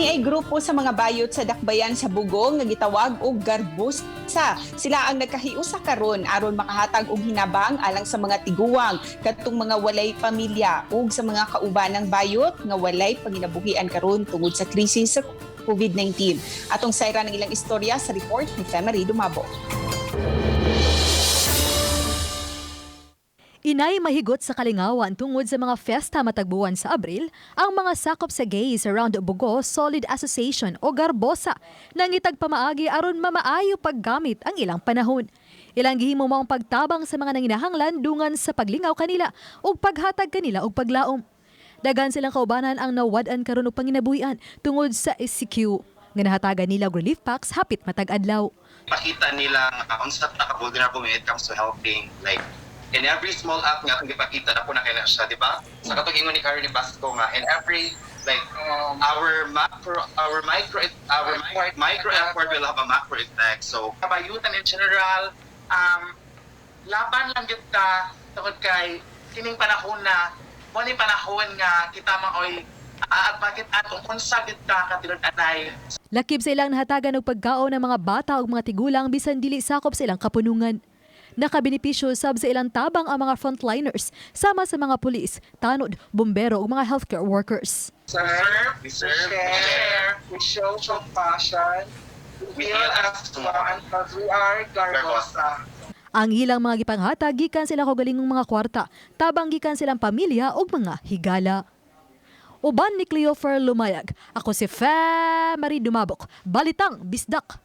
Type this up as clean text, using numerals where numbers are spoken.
Kini ay grupo sa mga bayot sa dakbayan sa Bogo nga gitawag og Garbosa. Sila ang nagkahiusa karon aron makahatag og hinabang alang sa mga tiguwang, kadtong mga walay pamilya ug sa mga kaubanang bayot nga walay panginabuhian karon tungod sa krisis sa COVID-19. Atong sayran ang ilang istorya sa report ni Femery Dumabo. Inay mahigot sa kalingawan tungod sa mga festa matagbuan sa Abril, ang mga sakop sa Gays Around Bogo Solid Association o Garbosa nangitag pamaagi aron mamaayo paggamit ang ilang panahon. Ilang gihimo maong pagtabang sa mga nanginahanglan dungan sa paglingaw kanila ug paghatag kanila og paglaom. Daghan silang kaubanan ang nawad-an karon og panginabuhian tungod sa ECQ nga nahatagan nila og relief packs hapit matag adlaw. Pakita nila nga unsa ta ka vulnerable when it comes to helping, like in every small act nga atong gipakita na po na kay na siya, di ba? Sa katong ingon ni Karen Basco nga in every, like, our macro, our micro effort will have a macro effect, so Kabayutan in general, laban lang gyud ta tungod kay kining panahon na mo ni panahon nga kita maoy aadvocate atong unsa gyud ta katinud-anay. Lakib sa ilang nahatagan og pagkaon ng mga bata ug mga tigulang bisan dili sakop sa ilang kapunungan. Nakabenepisyo sab sa ilang tabang ang mga frontliners sama sa mga pulis, tanod, bumbero ug mga healthcare workers. Serve, we serve, we share, share, we show compassion, we heal as one because we are Garbosa. Ang ilang mga gipanghatag gikan sila kaugalingong mga kwarta, tabang gikan silang pamilya ug mga higala. Uban ni Cleofer Lumayag, ako si Fe Marie Dumabok, Balitang Bisdak.